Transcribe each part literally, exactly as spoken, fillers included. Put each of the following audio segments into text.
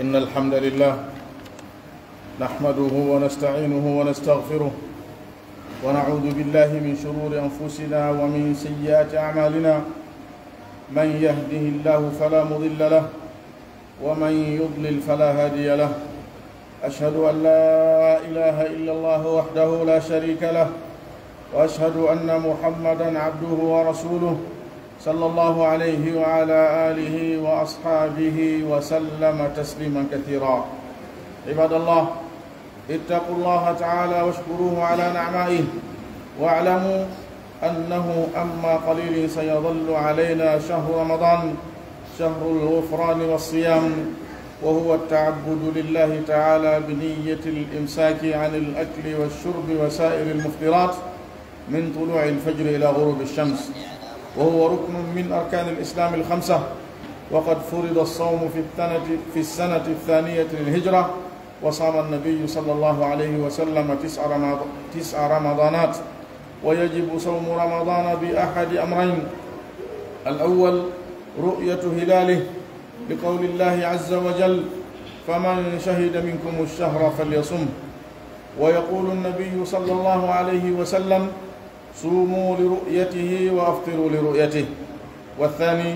إن الحمد لله نحمده ونستعينه ونستغفره، ونعوذ بالله من شرور أنفسنا ومن سيئات أعمالنا. من يهده الله فلا مضل له، ومن يضلل فلا هادي له. أشهد أن لا إله إلا الله وحده لا شريك له، وأشهد أن محمدا عبده ورسوله، صلى الله عليه وعلى آله وأصحابه وسلم تسليما كثيرا. عباد الله، اتقوا الله تعالى واشكروه على نعمائه، واعلموا أنه أما قليل سيظل علينا شهر رمضان، شهر الغفران والصيام، وهو التعبد لله تعالى بنية الإمساك عن الأكل والشرب وسائر المفطرات من طلوع الفجر إلى غروب الشمس، وهو ركن من أركان الإسلام الخمسة، وقد فرض الصوم في السنة، في السنة الثانية للهجرة، وصام النبي صلى الله عليه وسلم تسع رمض-، تسع رمضانات، ويجب صوم رمضان بأحد أمرين: الأول رؤية هلاله، لقول الله عز وجل: "فمن شهد منكم الشهر فليصمه". ويقول النبي صلى الله عليه وسلم: "صوموا لرؤيته وأفطروا لرؤيته". والثاني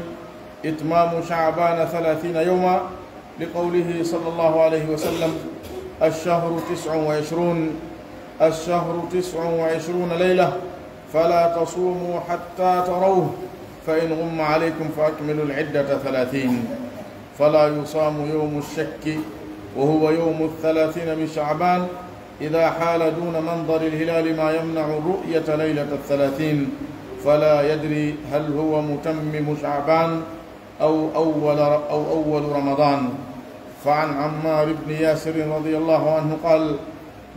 إتمام شعبان ثلاثين يوما، لقوله صلى الله عليه وسلم: "الشهر تسع وعشرون، الشهر تسع وعشرون ليلة، فلا تصوموا حتى تروه، فإن غم عليكم فأكملوا العدة ثلاثين". فلا يصام يوم الشك، وهو يوم الثلاثين من شعبان، إذا حال دون منظر الهلال ما يمنع الرؤية ليلة الثلاثين، فلا يدري هل هو متمم شعبان أو أول، أو أول رمضان. فعن عمار بن ياسر رضي الله عنه قال: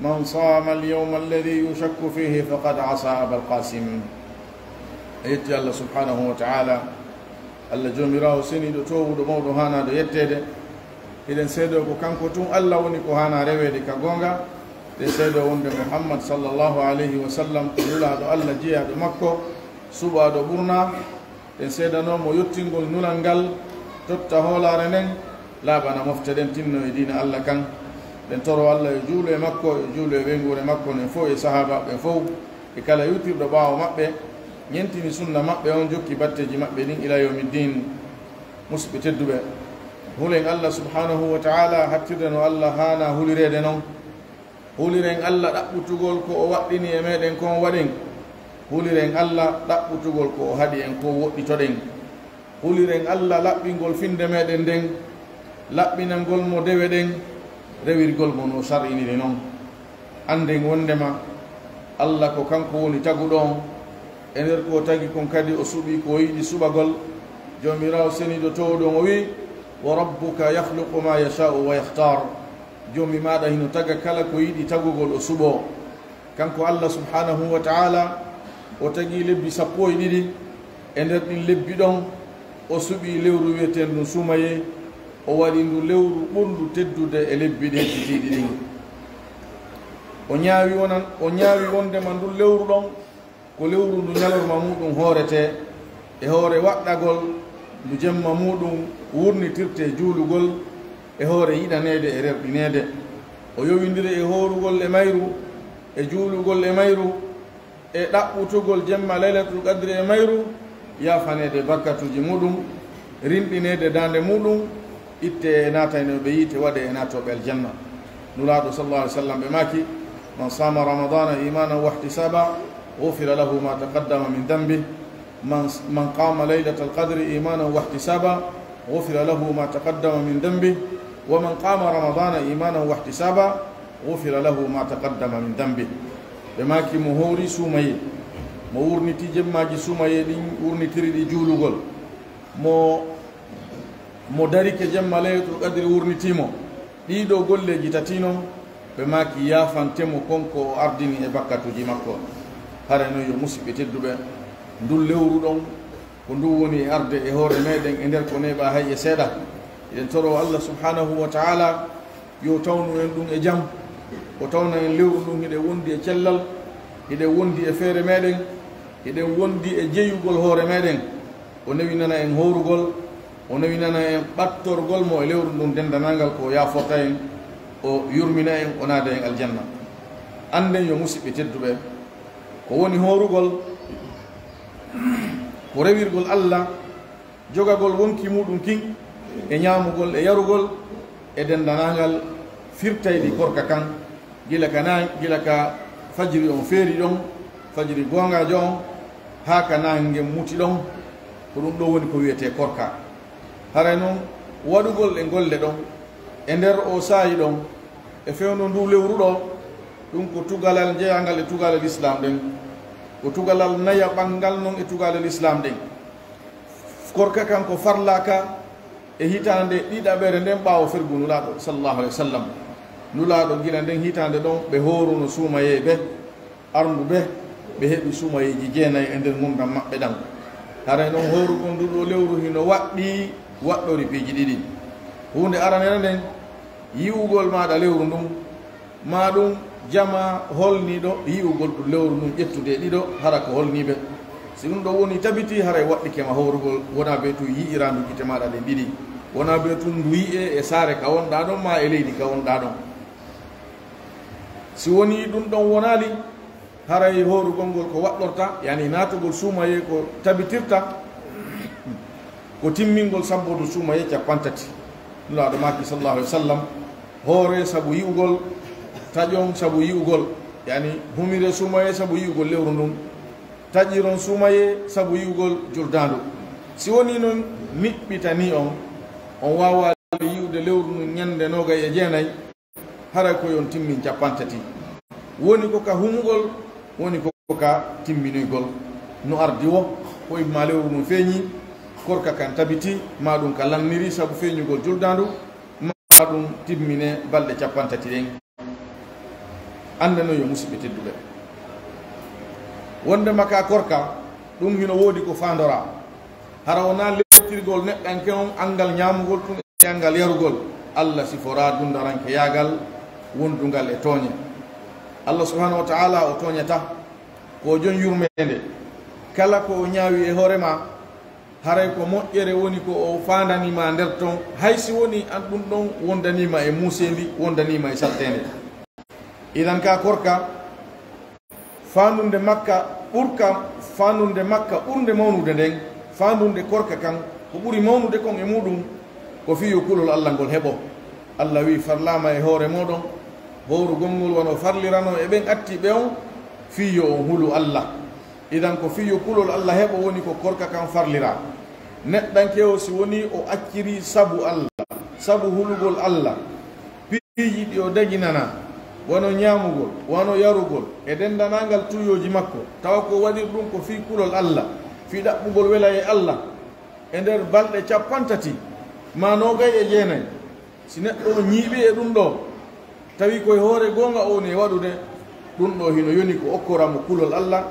"من صام اليوم الذي يشك فيه فقد عصى أبا القاسم". A yetti Allah subhanahu wa ta'ala, Allah Joomiraawo seniiɗo, toowuɗo, mawɗo, haanaaɗo yetteede. Hiɗen seedoo ko kanko tun Allah woni ko haanaa reweede ka goonga. Ɗen seedoo wonde Muhammad sallallahu alayhi wa sallam ko nulaaɗo Allah, jeyaaɗo makko, suɓaaɗo ɓurnaa. Ɗen seedanoo mo yottingol nulal ngal, totta hoolaare nden, laaɓana mofte ɗen, tinno e diina Allah kan. Ɗen toroo Allah yo juulu e makko, yo juulu e ɓeynguure makko nden fow, e sahaabaaɓe ɓen fow, e kala yewtirɗo ɓaawo maɓɓe, ñentini sunna maɓɓe on, jokki batteeji maɓɓe ɗin ila yawmi ddin. Musidɓe tedduɓe, hulen Allah subhanahu wa ta'ala hattirde no Allah haanaa hulireede non. Huliren Allah ɗaɓɓutugol ko o waɗɗini e meɗen kon waɗen. Huliren Allah ɗaɓɓutugol ko o haɗi en kon woɗɗitoɗen. Huliren Allah laɓɓingol finnde meɗen nden, laɓɓinangol mo dewe ɗen, rewirgol mo no o sar'iniri non. Annden wonndema Allah ko kanko woni taguɗo on. E nder ko o tagi kon kadi, o suɓii ko o yiɗi suɓagol. Joomiraawo seniiɗo toowuɗo on o wi'i: "Wa rabbuka yakhluqu ma yasha'u wa yakhtar." Joomi maaɗa hino taga kala ko yiɗi tagugol, o suɓoo. Kanko Allah subhanahu wa ta'ala, o tagi lebbi sappo e ɗiɗi. E nder ɗin lebbi ɗon, o suɓii lewru wi'eteendu suumayee, o waɗi ndu lewru ɓurndu teddude e lebbi ɗin titiiɗi ɗin. O ñaawi wonan-, o ñaawi wondema ndun lewru ɗon ko lewru ndu ñalorma muuɗum hooretee, e hoore waɗɗagol ndu jemma muuɗum wurnitirtee juulugol, e hoore yiɗaneede e rerɗineede. O yowindiri e hoorugol e mayru, e juulugol e mayru, e ɗaɓɓutugol jemma Laylatul Qadri e mayru, yaafaneede barkatuuji muuɗum, rinɗineede daande muuɗum, ittee e naataynooɓe yiite, waɗee e naatooɓe aljanna. Nulaaɗo sallallahu alaihi wasallam ɓe maaki: "Man sama Ramadana imanan wahtisaba, ghufira lahu ma taqaddama min dhanbi. Man, man qama Laylatal Qadri imanan wahtisaba, ghufira lahu ma taqaddama min dhanbi. Wa man qama Ramadana imanan wahtisaba, ghufira lahu ma taqaddama min dhanbi." Ɓe maaki: "Mo hoori suumayee, mo wurniti jemmaaji suumayee ɗin, wurnitiri ɗi juulugol, mo, mo darike jemma Laylatul Qadri, wurnitii mo, ɗii ɗoo golleeji tati non," ɓe maaki, "yaafante mo kon ko o ardini e bakkatuuji makko." Hare non, yo musiɓɓe tedduɓe, ndun lewru ɗon, ko ndun woni e arde e hoore meɗen e nder ko neeɓaa hay e seeɗa. Eɗen toroo Allah subhanahu wa ta'ala yo tawnu en ɗum e jam, o tawna en lewru ndun hiɗen wondi e cellal, hiɗen wondi e feere meɗen, hiɗen wondi e jeyugol hoore meɗen. O newinana en hoorugol, O newinana en ɓattorgol mo e lewru ndun denndanangal, ko o yaaforta en, o yurmina en, o naada en aljanna. Annden yo musiɓɓe tedduɓe, ko woni hoorugol, ko rewirgol Alla, jogagol wonki muuɗum kin e ñaamugol e yarugol e denndanangal firtayɗi korka kan, gila ka naange, gila ka fajiri on feeri ɗon, fajiri goongaajo on, haa ka naange muti ɗon, ko ɗum ɗoo woni ko wiyetee korka. Haray non waɗugol e golle ɗon, e nder oo saa'i ɗon, e fewndo nduu lewru ɗoo, ɗum ko tugalal jeyangal e tugalal Islaam ɗen, ko tugalal nayaɓal ngal non e tugalal Islaam ɗen. Korka kan ko farlaaka e hitaande ɗiɗaɓere nden ɓaawo fergu Nulaaɗo, sallallahu alayhi wa sallam. Nulaaɗo, gila nden hitaande ɗon, ɓe hooruno suumayee ɓe, arndu ɓe, ɓe heɓi suumayeeji jeenay e nder ngurndan maɓɓe ɗan. Haray non hoorugol ndu ɗoo lewru hino waɗɗii waɗɗori piiji ɗiɗi. Huunde aranere nden, yi'ugol maaɗa lewru ndun, maa ɗum jamaa holniiɗo yi'ugol ɗum lewru ndun ƴettude e ɗiɗo, hara ko holniiɓe. Si ɗum ɗoo woni tabitii, haray waɗɗike ma hoorugol, wonaa bee tun yi'iraandu gite maaɗa ɗen ɗiɗi. Wonaa bee tun ndu yi'ee e saare ka wonɗaa ɗon, maa e leydi ka wonɗaa ɗon. Si wonii ɗum ɗon wonaali, haray hoorugol ngol ko waɗɗorta, yani naatugol suumayee ko tabitirta, ko timmingol sabbudu suumayee cappanɗe tati. Nulaaɗo maaki, sallallahu alayhi wa sallam, hooree sabu yi'ugol, taƴon sabu yi'ugol, yani humiree suumayee sabu yi'ugol lewru ndun, taƴiron suumayee sabu yi'ugol juldaandu. Si wonii non niɓɓitanii on, on waawaali yi'ude lewru ndun ñannde noogay e jeenay, haray ko yo on timmin cappanɗe tati. Woni ko ka humugol, woni ko ka timminoygol. No ardi woo, ko imma lewru ndun feeñii, korka kan tabitii, maa ɗum ka lannirii sabu feeñugol juldaandu, maa ɗum timminee balɗe cappanɗe tati ɗen. Annde non yo musiɓɓe tedduɓe, wonndema ka korka, ɗum hino woodi ko faandoraa. Hara wonaa leptirgol neɗɗanke on anngal ñaamugol tun e anngal yarugol. Alla siforaa dundarankeyaagal wondungal e tooñe. Alla subhaanahu wa ta'aalaa o tooñataa, ko o jon yurmeende. Kala ko o ñaawi e hoore maa, haray ko moƴƴere woni ko o faandani ma nder ton, hay si wonii an ɗum ɗon wondanii ma e muuseendi, wondanii ma e salteende. Idan ka korka, faandunde makka ɓurka, faandunde makka ɓurnde mawnude nden, faandunde korka kan ko ɓuri mawnude kon e muuɗum, ko fii yo kulol Alla ngol heɓo. Alla wi'i, farlaama e hoore mooɗon hoorugol ngol wano farliranoo e ɓen attiiɓe on, fii yo on hulu Alla. Idan ko fii yo kulol Alla heɓo woni ko korka kan farliraa. Neɗɗanke o, si wonii o accirii sabu Alla, sabu hulugol Alla, piiji ɗi o daginanaa, wano ñaamugol, wano yarugol, e denndanangal tuuyooji makko, tawa ko waɗiri ɗum ko fii kulol Alla, fii ɗaɓɓugol welayee Alla, e nder balɗe cappanɗe tati maa noogay e jeenay, si neɗɗo o ñiiɓii e ɗum ɗoo, tawi ko e hoore goonga o woni e waɗude, ɗum ɗoo hino yoni ko okkora mo kulol Alla,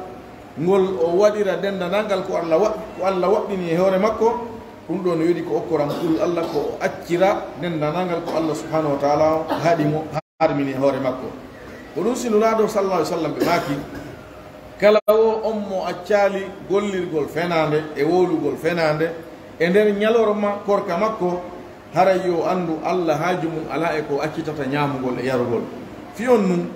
ngol o waɗira denndanangal ko Alla wa-, ko Alla waɗɗini e hoore makko, ɗum ɗoo no yoni ko okkora mo kulol Alla, ko o accira denndanangal ko Alla subhaanahu wa ta'aalaa on haɗi mo, harmini e hoore makko. Ko ɗum si Nulaaɗo, sallallahu alayhi wa sallam, ɓe maaki, kala woo on mo accaali gollirgol fenaande e wowlugol fenaande e nder ñalorma korka makko, haray yo o anndu Alla haaju mum alaa e ko accitata ñaamugol e yarugol. Fii on nun,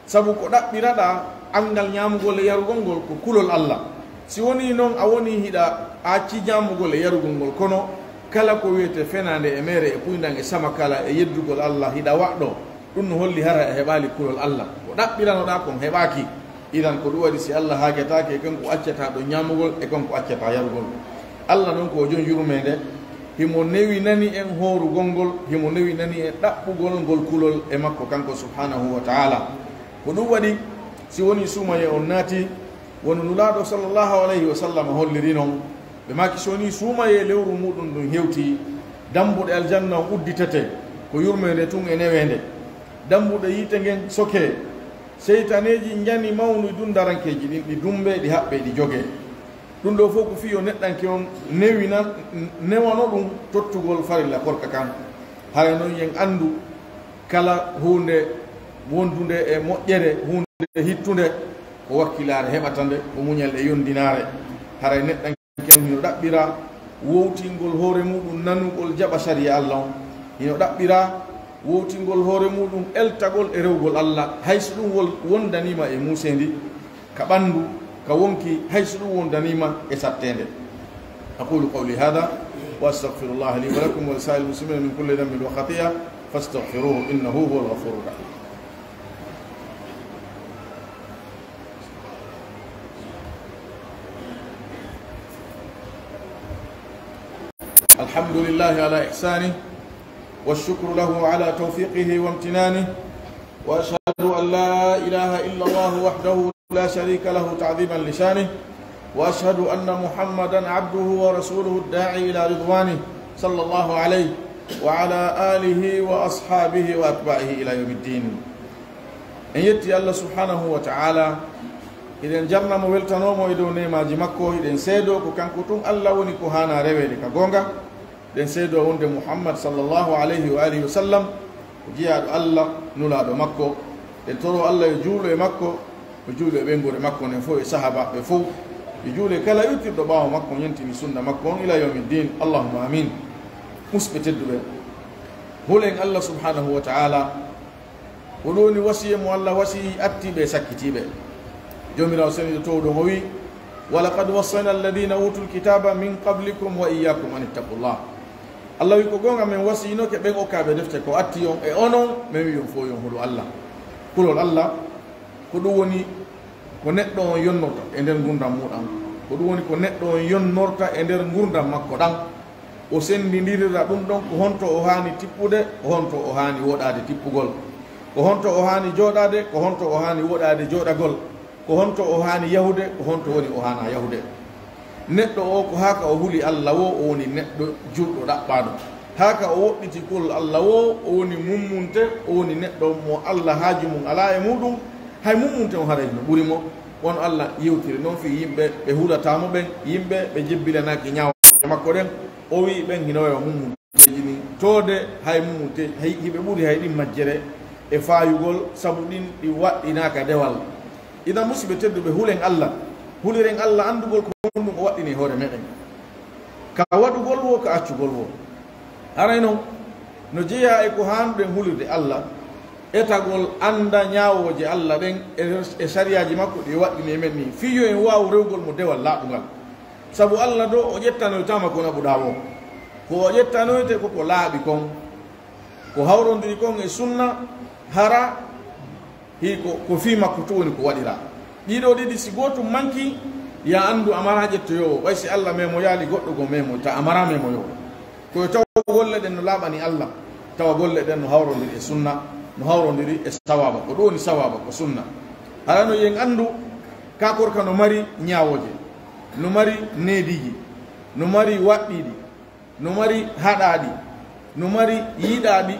sabu ko ɗaɓɓiraɗaa anngal ñaamugol e yarugol ngol ko kulol Alla. Si wonii non a wonii hiɗa acci ñaamugol e yarugol ngol, kono kala ko wiyetee fenaande e meere e puyndan e samakala e yeddugol Alla hiɗa waɗɗoo, ɗum no holli hara a heɓaali kulol Alla. Ko ɗaɓɓiranoɗaa kon heɓaaki. Idan ko ɗum waɗi si Alla haajataake e kanko accataa ɗon ñaamugol e kanko accataa yarugol. Alla non ko o jon yurmeende, himo newinani en hoorugol ngol, himo newinani en ɗaɓɓugol ngol kulol e makko kanko subhaanahu wa ta'aalaa. Ko ɗum waɗi si wonii suumayee on naatii, wano Nulaaɗo sallallahu alayhi wa sallam holliri non, ɓe maaki, so wonii suumayee lewru muuɗum ndun hewtii, dambuɗe aljanna on udditete, ko yurmeende tun e neweende. Dambuɗe yiite ngen sokee, seytaneeji njani mawni dundarankeeji ɗin, ɗi dumbee, ɗi haɓɓee, ɗi jogee. Ɗum ɗoo fof ko fii yo neɗɗanke on newina, newano ɗum tottugol farilla korka kan. Hara non yen anndu kala huunde wondunde e moƴƴere, huunde hittunde, ko wakkilaare heɓata nde, ko muñal e yondinaare. Haray neɗɗanke on hino ɗaɓɓira wowtingol hoore muɗum nanugol jaɓa sariya Allah on. Hino ɗaɓɓira wowtingol hoore muɗum eltagol e rewgol Allah, hay so ɗum wol-, wondaniima e muuseendi ka ɓanndu, ka wonki, hay so ɗum wondaniima e satteende. أقول قولي هذا وأستغفر الله لي ولكم ولسائر المسلمين من كل ذنب وخطيئة فاستغفروه إنه هو الغفور الرحيم. الحمد لله على إحسانه والشكر له على توفيقه وامتنانه، وأشهد أن لا إله إلا الله وحده لا شريك له تعظيما لشانه، وأشهد أن محمدا عبده ورسوله الداعي إلى رضوانه، صلى الله عليه وعلى آله وأصحابه وأتباعه إلى يوم الدين. En yetti Allah subhanahu wa ta'ala, hiɗen jarna mo, weltanoo mo e dow neemaaji makko, hiɗen seedoo ko kanko tun Allah woni ko haanaa reweede ka goonga. Ɗen seedoo wonde Muhammad sallallahu alayhi wa alihi wa sallam ko jiyaaɗo Allah, nulaaɗo makko. Ɗen toroo Allah yo juulu e makko, yo juulu e ɓeynguure makko nden fow, e sahaabaaɓe fow, yo juulu e kala yottirɗo ɓaawo makko, yentini sunna makko on ila yawmi ddin. Allahumma amin. Musidɓe tedduɓe, hulen Allah subhanahu wa ta'ala. Ko ɗum woni wasiyee mo Allah wasiyii attiiɓe e sakkitiiɓe. Joomiraaɗo seniiɗo toowɗo on o wi'i: "Wa laqad wassayna alladhina utul kitaba min qablikum wa iyyakum an ittaqullah." Allah wi'i: "Ko goonga men wasiyinoke ɓen okkaaɓe defte ko atti on e onon, men wi'i on fow yo on hulu Allah." Kulol Allah, ko ɗum woni ko neɗɗo on yonnorta e nder ngurndan muuɗan. Ko ɗum woni ko neɗɗo on yonnorta e nder ngurndan makko ɗan. O senndindirira ɗum ɗon, ko honto o haani tippude, ko honto o haani woɗaade tippugol, ko honto o haani jooɗaade, ko honto o haani woɗaade jooɗagol, ko honto o haani yahude, ko honto woni o haanaa yahude. Neɗɗo o, ko haa ka o huli Allah woo, o woni neɗɗo juulɗo ɗaɓɓaaɗo. Haa ka o woɗɗiti kulol Allah woo, o woni mummunte, o woni neɗɗo mo Allah haaju mun alaa e muuɗum, hay mummunte on haray no ɓuri mo. Wano Allah yewtiri non fii yimɓe ɓe hulataa mo ɓen, yimɓe ɓe jebbilanaaki ñaawooje makko ɗen. O wi'i ɓen hino wayi wa mummunteeji ɗin. Toode hay mummunte-, hay hiɓe ɓuri hay ɗin majjere e faayugol, sabu ɗin ɗi waɗɗinaaka dewal. Idan, musidɓe tedduɓe, hulen Allah, huliren Allah anndugol ko honɗum o waɗɗini e hoore meɗen. Ka waɗugol woo, ka accugol woo. Haray non, no jeyaa e ko haanuɗen hulirde Allah, etagol annda ñaawooje Allah ɗen e, e sariyaaji makko ɗi waɗɗini e men ɗin, fii yo en waawu rewgol mo dewal laaɓungal. Sabu Allah ɗoo, o ƴettanoytaama ko naɓuɗaa woo. Ko o ƴettanoyte ko ko laaɓi kon, ko hawrondiri kon e sunna, hara hii ko, ko fii makko tun woni ko waɗiraa. Ɗii ɗoo ɗiɗi, si gootun mankii, yo a anndu a maraa ƴettoyoowo. Ɓay si Allah meemoyaali, goɗɗo goo meemoyta, a maraa meemoyoowo. Ko yo taw golle ɗen no laaɓani Allah, tawa golle ɗen no hawrondiri e sunna, no hawrondiri e sawaaba. Ko ɗum woni sawaaba, ko sunna. Hara no yo en anndu, ka korka no mari ñaawooje, no mari neediiji, no mari waɗɗiiɗi, no mari haɗaaɗi, no mari yiɗaaɗi,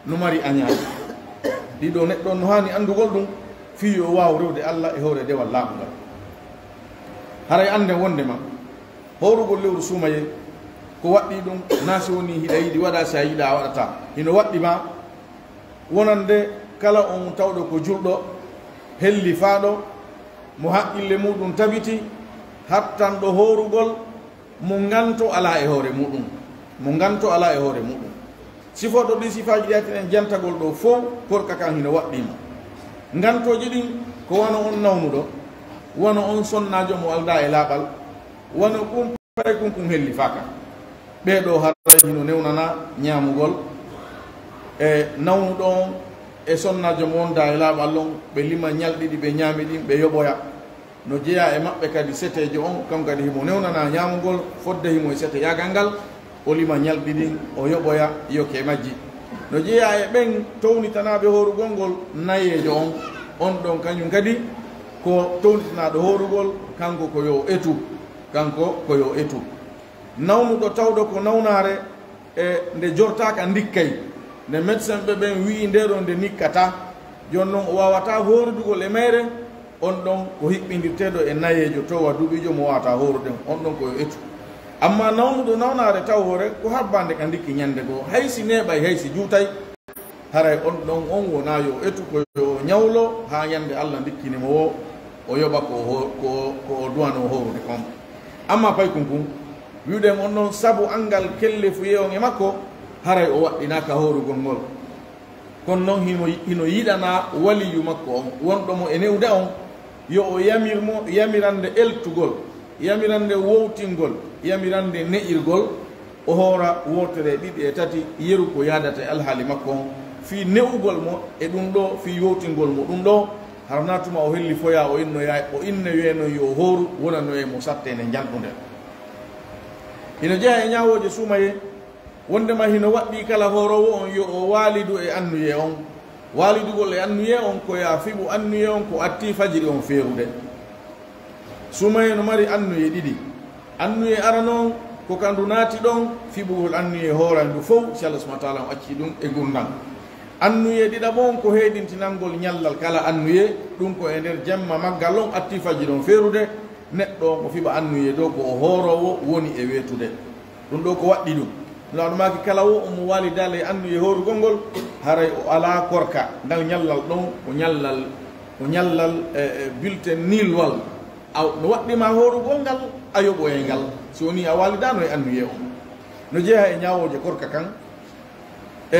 no mari añaaɗi. Ɗii ɗoo neɗɗo on no haani anndugol ɗum, fii yo o waawu rewde Allah e hoore dewal laaɓungal. Haray annden wonndema howrugol lewru suumayee, ko waɗɗii ɗum, naa si wonii hiɗa yiɗi waɗa, si a yiɗaa a waɗataa. Hino waɗɗii ma wonande kala on tawɗo ko julɗo, hellifaaɗo, mo haqqille muuɗum tabiti, hattanɗo howrugol, mo nganto alaa e hoore muuɗum. Mo nganto alaa e hoore muuɗum. Sifooɗo ɗii sifaaji ɗi hattinɗen jantagol ɗoo fow, korka kan hino waɗɗii mo. Ngantooji ɗin ko wano on nawnuɗo, wano on sonnaajo mo aldaa e laaɓal, wano kun paykun kun hellifaaka. Ɓee ɗoo haray hino newnanaa ñaamugol. E nawnuɗo on e sonnaajo mo wondaa e laaɓal on, ɓe lima ñalɗi ɗi ɓe ñaami ɗin, ɓe yoɓoya. No jeyaa e maɓɓe kadi seteejo on, kanko kadi himo newnanaa ñaamugol, fodde himo e seteyaagal ngal, o lima ñalɗi ɗin, o yoɓoya yoke majji. No jeyaa e ɓen townitanaaɓe howrugol ngol, nayeejo on, on ɗon kañum kadi ko townitanaaɗo howrugol, kanko ko yo etu, kanko ko yo etu. Nawnuɗo tawɗo ko nawnaare, e nde jortaaka ndikkay, nde médecin ɓe ɓen wi'i nde ɗoo nde nikkataa, jooni non o waawataa howrudugol e mayre, on ɗon ko hiɓɓindirteeɗo e nayeejo toowa duuɓiijo mo waawataa howrude, on ɗon ko yo etu. Ammaa nawnuɗo nawnaare taw hoore ko habbaande ka ndikki ñande goo, hay si neeɓay, hay si juutay, haray on ɗon on wonaa yo etu, ko yo ñawlo haa ñande Allah ndikkini mo woo, o yoɓa ko o ho-, ko, ko o duwanoo howrude kon. Ammaa paykun kun, Wi'uɗen on noon sabu anngal kellefuye on e makko, haray o waɗɗinaaka hoorugol ngol. Kono noon hino, hino yiɗanaa waliyu makko on, wonɗo mo e ne'ude on, yo o yamir mo yamirande eltugol, yamirande wowtingol, yamirande ne'irgol, o hoora wootere e ɗiɗi e tati yeru ko yaadata e alhaali makko on, fii ne'ugol mo e ɗum ɗoo, fii wowtingol mo ɗum ɗoo, hara naa tuma o hellifoyaa o innoyaa, o innoyee noon yo o hooru, wonanoyee mo satteende njanɗunde. Hino jeyaa e ñaawooje suumayee, wonndema hino waɗɗii kala hooroowo on yo o waalidu e annuyee on. Waalidugol e annuyee on ko yo a fiɓu annuyee on ko attii fajiri on feerude. Suumayee no mari annuyee ɗiɗi. Annuyee arano on ko ka ndu naati ɗon, fiɓugol annuyee hooray ndu fow, si Allah subhanahu wa taala on accii ɗum e ngurndan. Annuyee ɗiɗaɓo on ko heedintinangol ñallal kala annuyee, ɗum ko e nder jemma maggal on attii fajiri on feerude, neɗɗo on o fiɓa annuyee dow ko o hooroowo woni e weetude. Ɗum ɗoo ko waɗɗii ɗum. Nulaaɗo maaki kala wo omo waalidaali e annuyee hoorugol ngol, haray o alaa korka. Ngal ñallal ɗon ko ñallal, ko ñallal, e, e, bulletin nulwal. Aw, no waɗɗii ma hoorugol ngal, a yoɓoyay ngal. Si wonii a waalidaano e annuyee on. No jeyaa e ñaawooje korka kan, e,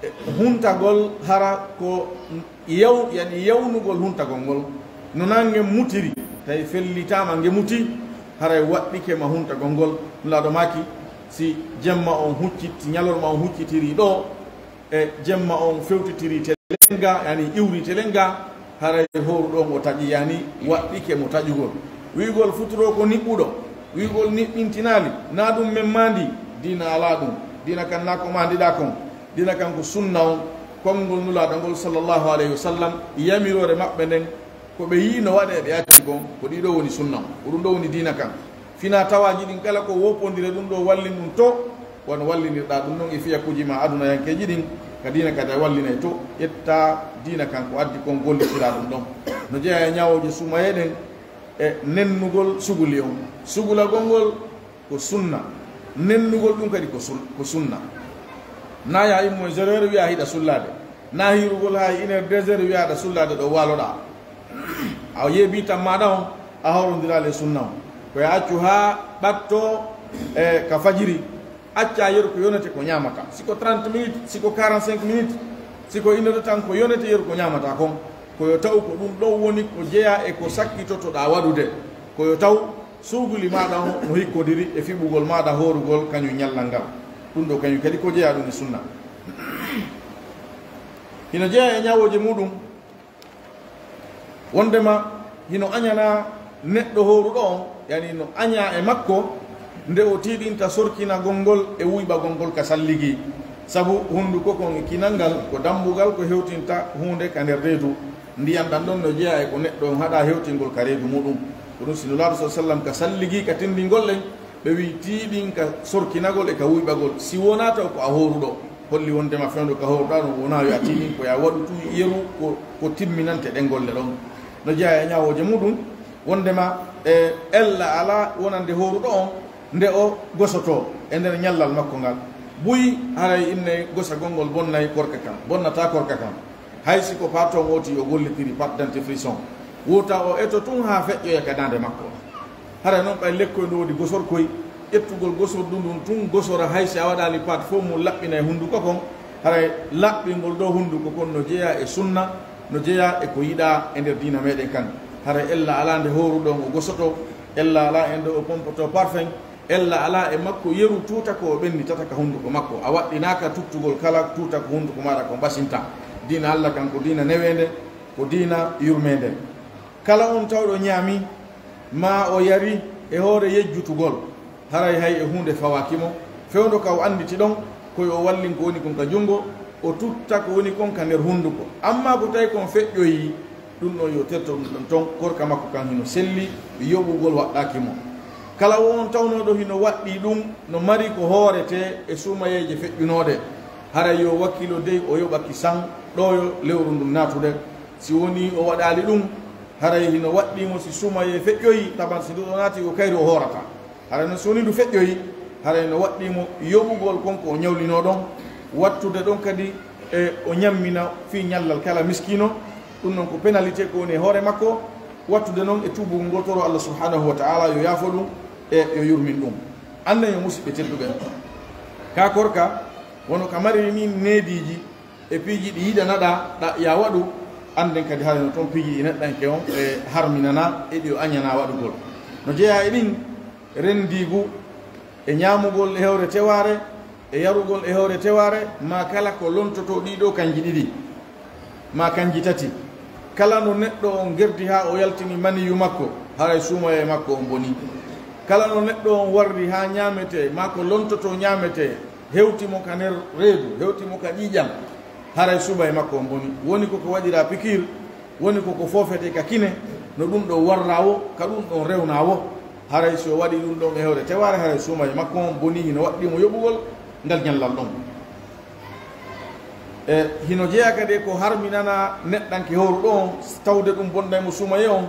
e, huntagol hara ko yaw-, yani yawnugol huntagol ngol. No naange mutiri, tawi fellitaama nge muti, haray waɗɗike ma huntagol ngol. Nulaaɗo maaki, si jemma on huccit-, si ñalorma on huccitirii ɗoo, e jemma on fewtitirii telenga, yani iwrii telenga, haray hooruɗo on o taƴi, yani waɗɗike mo taƴugol. Wi'ugol futuro ko niɓɓuɗo, wi'ugol niɓɓintinaali, naa ɗum men maandi, diina alaa ɗum. Diina kan naa ko maandiɗaa kon. Diina kan ko sunna on, konngol Nulaaɗo ngol sallallahu alayhi wa sallam, yamiroore maɓɓe nden, ko ɓe yi'i no waɗee ɓe acci kon, ko ɗii ɗoo woni sunna on. Ko ɗum ɗoo woni diina kan. Fina tawaaji ɗin kala ko woopondire ɗum ɗoo wallin ɗum to, wano wallinirɗaa ɗum ɗon e fiyakuuji maa adunayankeeji ɗin, ka diina kadi a wallinay to, ƴettaa diina kan ko addi kon gollitiraa ɗum ɗon. No jeyaa e ñaawooje suumayee ɗen e nennugol suguli on. Sugulagol ngol ko sunna, nennugol ɗum kadi ko sun-, ko sunna. Naa yo a immo e zéro heure wi'aa hiɗa sullaade, naa hiirugol haa e une heure, deux heures wi'aa aɗa sullaade ɗo waaloɗaa. A yeebii tan maaɗa on, a hawrondiraali e sunna on. Ko yo a accu haa ɓattoo, e, ka fajiri, accaa yeru ko yonete ko ñaamataa. Si ko trente minutes, si ko quarante-cinq minutes, si ko une heure de temps ko yonete yeru ko ñaamataa kon, ko yo taw ko ɗum ɗon woni ko jeyaa e ko sakkitotoɗaa waɗude. Ko yo taw suuguli maaɗa on no hikkodiri e fiɓugol maaɗa hoorugol kañum ñallal ngal. Ɗum ɗoo kañum kadi ko jeyaa ɗum e sunna. Hino jeyaa e ñaawooje muuɗum, wonndema hino añanaa neɗɗo hooruɗo on, yani no añaa e makko nde o tiiɗinta sorkinagol ngol e wuyɓagol ngol ka salligi. Sabu hunnduko kon e kinal ngal ko dammbugal ko hewtinta huunde ka nder reedu. Ndiyan ɗan ɗon no jeyaa e ko neɗɗo on haɗaa hewtingol ka reedu muuɗum. Ko ɗum si Nulaaɗo sallallaahu alayhi wa sallam ka salligi ka tinndingol en, ɓe wi'i tiiɗin ka sorkinagol e ka wuyɓagol, si wonaa taw ko a hooruɗo. Holli wonndema fewndo ka hooruɗaa ɗon wonaa yo a tiiɗin, ko yo a waɗu tun yeru ko, ko timminante ɗen golle ɗon. No jeyaa e ñaawooje muuɗum, wonndema e ella alaa wonande hooruɗo on nde o gosotoo e nder ñallal makko ngal. Buy haray innay gosagol ngol bonnay korka kan, bonnataa korka kan. Hay si ko pâte on o ti o gollitiri, pâte dentifrice on, wota o eto tun haa feƴƴoya ka daande makko. Haray non ɓay lekkoy no woodi gosorkoy, ƴettugol gosordu ndun tun gosora, hay si a waɗaali pâte fow mun laɓɓinay hunnduko kon, haray laɓɓingol ɗoo hunnduko kon no jeyaa e sunna, no jeyaa e ko yiɗaa e nder diina meɗen kan. Haray ella alaa nde hooruɗo on o gosotoo, ella alaa e nde o pompotoo parfum, ella alaa e makko yeru tuuta ko o ɓenni tata ka hunnduko makko. A waɗɗinaaka tuttugol kala tuuta ko hunnduko maaɗa ko basinta. Diina Alla kan ko diina neweende, ko diina yurmeende. Kala on tawɗo ñaami, maa o yari e hoore yejjutugol, haray hay e huunde fawaaki mo, fewndo ka o annditi ɗon, ko yo o wallin ko woni kon ka junngo, o tutta ko woni kon ka nder hunnduko. Ammaa ko tawi kon feƴƴoyii, ɗum ɗon yo terto ɗum ɗon ton, korka makko kan hino selli, yoɓugol waɗɗaaki mo. Kala wo on tawnooɗo hino waɗɗii ɗum, no mari ko hooretee e suumayeeje feƴƴunooɗe, haray yo wakkilo dey o yoɓa ki san ɗo yo lewru ndun naatude. Si wonii o waɗaali ɗum, haray hino waɗɗii mo si suumayee feƴƴoyii, taban si ndu ɗo naati ko kayri o hoorata. Haray non si wonii ndu feƴƴoyii, haray no waɗɗii mo yoɓugol kon ko o ñawlinoo ɗon, wattude ɗon kadi e o ñammina fii ñallal kala miskiino. Ɗum non ko pénalité ko woni e hoore makko, wattude non e tuubugol ngol toro Allah subhanahu wa ta'ala yo yaafo ɗum e yo yurmin ɗum. Annden yo musidɓe tedduɓe, ka korka wono ka mariri min neediiji e piiji ɗi yiɗanaɗa ɗa ya waɗu, annden kadi haray no toon piiji ɗi neɗɗanke on e harminana e ɗi o añana waɗugol. No jeyaa e ɗin, renndiigu e ñaamugol e hewre tewaare, e yarugol e hewre tewaare, maa kala ko lontotoo ɗii ɗoo kanji ɗiɗi, maa kanji tati. Kala no neɗɗo on gerdi haa o yaltini maniyu makko, haray suumayee makko on bonii. Kala no neɗɗo on warri haa ñaametee, maa ko lontotoo ñaametee, hewti mo ka nder reedu, hewti mo ka ƴiiƴam, haray suumayee makko on bonii. Woni ko ko waɗiraa pikiir, woni ko ko foofetee ka kine, no ɗum ɗon warraa woo, ka ɗum ɗon rewnaa woo. Haray si o waɗii ɗum ɗon e hewre tewaare, haray suumayee makko on bonii, hino waɗɗii mo yoɓugol ngal ñallal ɗon. E hino jeyaa kadi e ko harminana neɗɗanke hooruɗo on, tawde ɗum bonnay mo suumayee on,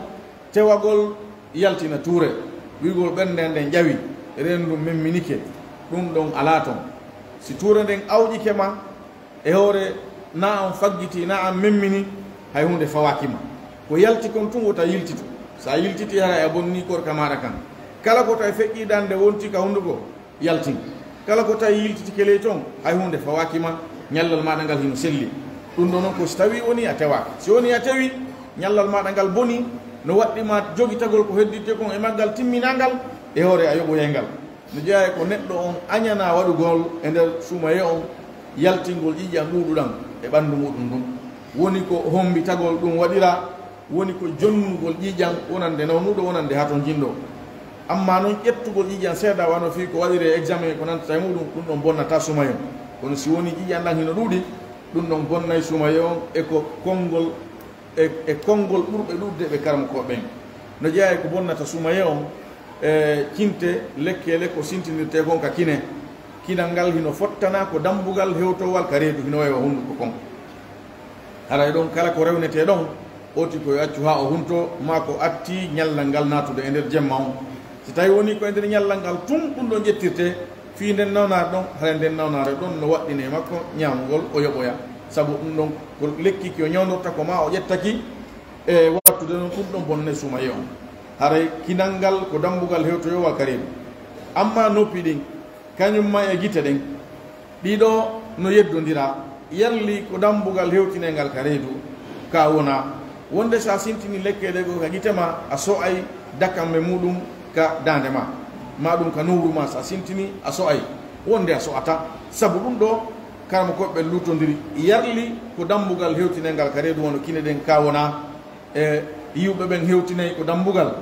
tewagol yaltina tuure, wi'ugol ɓernde nden ƴawi, reendu ndun memminike, ɗum ɗon alaa ton. Si tuure nden awƴike ma, e hoore na an faggitii, na an memminii, hay huunde fawaaki ma. Ko yalti kon tun wota yiltitu. Si a yiltitii, haray a bonnii korka maaɗa kan. Kala ko tawi feƴƴii ɗan nde wonti ka hunnduko, yaltin. Kala ko tawi yiltitike ley ton, hay huunde fawaaki ma, ñallal maaɗa ngal hino selli. Ɗum ɗoo non ko si tawii wonii a tewaaka. Si wonii a tewii, ñallal maaɗa ngal bonii, no waɗɗii ma jogitagol ko hedditii kon e maggal timminaa ngal, e hoore a yoɓoyay ngal. No jeyaa e ko neɗɗo on añanaa waɗugol e nder suumayee on, yaltingol ƴiiƴan ɗuuɗuɗan e ɓanndu muuɗum ndun. Woni ko hommbitagol ɗum waɗiraa, woni ko jonnugol ƴiiƴan wonande nawnuɗo, wonande hatonjinɗo. Ammaa non ƴettugol ƴiiƴan seeɗa, wano fii ko waɗiree examen e ko nantata e muuɗum, ɗum ɗon bonnataa suumayee on. Kono si wonii ƴiiƴan ɗan hino ɗuuɗi, ɗum ɗon bonnay suumayee on e ko konngol e, e konngol ɓurɓe ɗuuɗude ɓe karamokooɓe ɓen. No jeyaa e ko bonnata suumayee on, e cinte lekkeele ko sintinirtee kon ka kine. Kinal ngal hino fottana ko dambugal hewtoowal ka reedu, hino wayi wa hunnduko kon. Haray ɗon kala ko rewnetee ɗon, oti ko yo accu haa o huntoo, maa ko attii ñallal ngal naatude e nder jemma on. Si tawii wonii ko e nder ñallal ngal tun ɗum ɗon ƴettirtee, fii nden nawnaare ɗon, haray nden nawnaare ɗon no waɗɗinee makko ñaamugol, o yoɓoya. Sabu ɗum ɗon ko lekki ki o ñawndorta ko maa o ƴetta ki, e wattude non ɗum ɗon bonnay suumayee on. Haray kinal ngal ko dambugal hewtoyoowal ka reedu. Ammaa noppi ɗin, kañum maa e gite ɗen, ɗii ɗoo no yeddondiraa, yalli ko dambugal hewtineengal ka reedu, ka wonaa. Wonde si a sintinii lekkeele goo ka gite maa, a so'ay dakamme muuɗum ka daande maa, maa ɗum ka nowru maa, si a sintinii, a so'ay. Wonde a so'ataa, sabu ɗum ɗoo, karamokooɓe ɓen luutondiri, yalli ko dambugal hewtineengal ka reedu, wano kine ɗen, ka wonaa. E yi'uɓe ɓen hewtinay ko dambugal,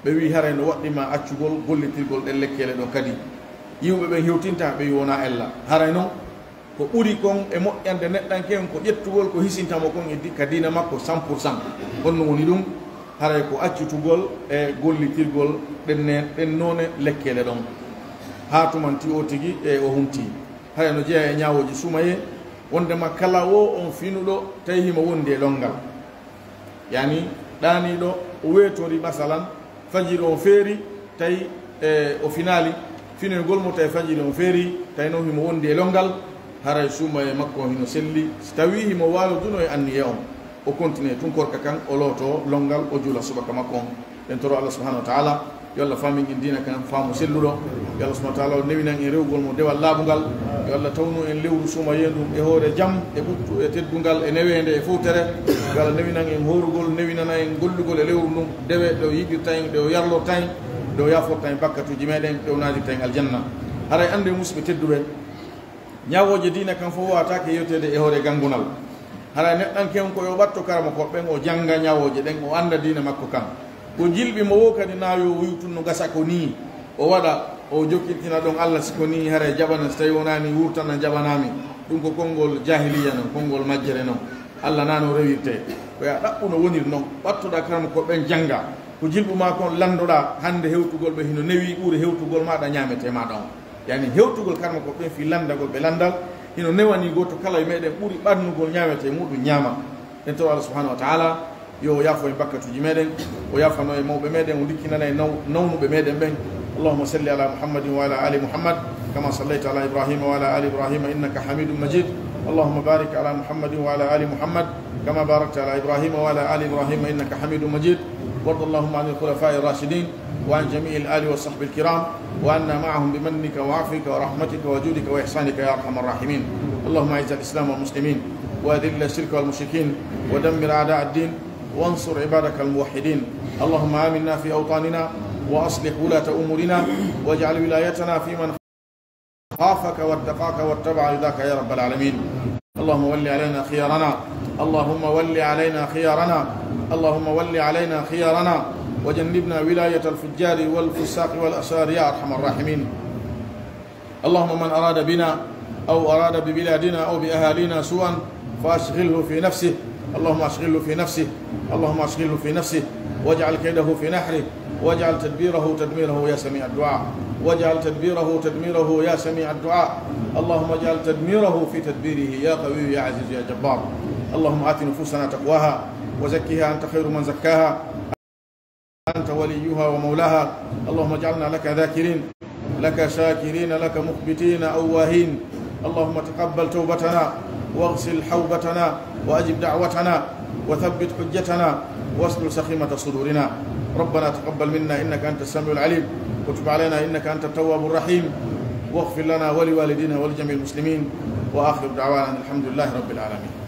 ɓe wi'i haray no waɗɗii ma accugol gollitirgol ɗen lekkeele ɗon kadi. Yi'uɓe ɓen hewtintaa, ɓe wi'i wonaa ella. Haray non, ko ɓuri kon e moƴƴande neɗɗanke on ko ƴettugol ko hisinta mo kon e di-, ka diina makko cent pour cent. Honno woni ɗum? Haray ko accitugol e gollitirgol ɗen ne-, ɗen noone lekkeele ɗon. Haa tumanti o tigi e o huntii. Haray no jeyaa e ñaawooji suumayee, wondema kala woo on finuɗo tawi himo wondi e lonngal. Yani, ɗaaniiɗo o weetori, masalan, fajiri on feeri, tawi, e, o finaali, finoygol mo tawi fajiri on feeri, tawi non himo wondi e lonngal, haray suumayee makko on hino selli, si tawii himo waaloduno e anniya on, o kontinee tun korka kan, o lootoo lonngal, o juula subaka makko on. En toro Allah subhanahu wa ta'ala, yo Allah faamin en diina kan faamu selluɗo. Yo Allah subhanahu wa ta'ala o newinan en rewugol mo dewal laaɓungal. Yo Allah tawnu en lewru suumayee ndun e hoore jam, e ɓuttu, e teddungal, e neweende, e fowtere. Yo Allah newinan en hoorugol, newinana en gollugol e lewru ndun, dewe ɗe o yiɗirta en, ɗe o yarlorta en, ɗe o yaaforta en bakkatuuji meɗen, ɗe o naadirta en aljanna. Haray annde, musidɓe tedduɓe, ñaawooje diina kan fof waawataake yewteede e hoore ganngunal. Haray neɗɗanke on ko yo ɓatto karamokooɓe ɓen, o jannga ñaawooje ɗen, o annda diina makko kan. Ko jilɓi mo woo kadi, na yo o wi'u tun no gasa ko nii, o waɗa, o jokkintina ɗon Allah, si ko nii haray jaɓana, si tawii wonaa nii wurtana jaɓanaami. Ɗum ko konngol jaahiliya non, konngol majjere non. Allah na no rewirtee. Ko yo a ɗaɓɓu no woniri non, ɓattoɗaa karamokooɓe ɓen jannga. Ko jilɓu maa kon lanndoɗaa, hannde hewtugol ɓe hino newii ɓuri hewtugol maaɗa ñaametee maaɗa on. Yani hewtugol karamokooɓe ɓen fii lanndagol ɓe lanndal, hino newanii gooto kala e meɗen ɓuri ɓannugol ñaametee muuɗum ñaama. En toro Allah subhanahu wa ta'ala, yo o yaafo en bakkatuuji meɗen, o yaafano en mawɓe meɗen, o ndikkinana en naw-, nawnuɓe meɗen ɓen. اللهم صل على محمد وعلى آل محمد كما صليت على إبراهيم وعلى آل إبراهيم إنك حميد مجيد. اللهم بارك على محمد وعلى آل محمد كما باركت على إبراهيم وعلى آل إبراهيم إنك حميد مجيد. وارض اللهم عن الخلفاء الراشدين وعن جميع الآل والصحب الكرام. وعنا معهم بمنك وعفوك ورحمتك وجودك وإحسانك يا أرحم الراحمين. اللهم أعز الإسلام والمسلمين، وأذل الشرك والمشركين، ودمر أعداء الدين، وانصر عبادك الموحدين. اللهم آمنا في أوطاننا، وأصلح ولاة أمورنا، واجعل ولايتنا في من خافك واتقاك واتبع رضاك يا رب العالمين. اللهم ول علينا خيارنا، اللهم ول علينا خيارنا، اللهم ول علينا خيارنا، وجنبنا ولاية الفجار والفساق والأشرار يا أرحم الراحمين. اللهم من أراد بنا أو أراد ببلادنا أو بأهالينا سوءا فأشغله في نفسه، اللهم أشغله في نفسه، اللهم أشغله في نفسه، واجعل كيده في نحره، واجعل تدبيره تدميره يا سميع الدعاء، واجعل تدبيره تدميره يا سميع الدعاء. اللهم اجعل تدميره في تدبيره يا قوي يا عزيز يا جبار. اللهم آت نفوسنا تقواها وزكها أنت خير من زكاها، أنت وليها ومولاها. اللهم اجعلنا لك ذاكرين، لك شاكرين، لك مخبتين أواهين. اللهم تقبل توبتنا، واغسل حوبتنا، وأجب دعوتنا، وثبت حجتنا، واسلل سخيمة صدورنا. ربنا تقبل منا إنك أنت السميع العليم، وتب علينا إنك أنت التواب الرحيم، واغفر لنا ولوالدينا ولجميع المسلمين. وآخر دعوانا أن الحمد لله رب العالمين.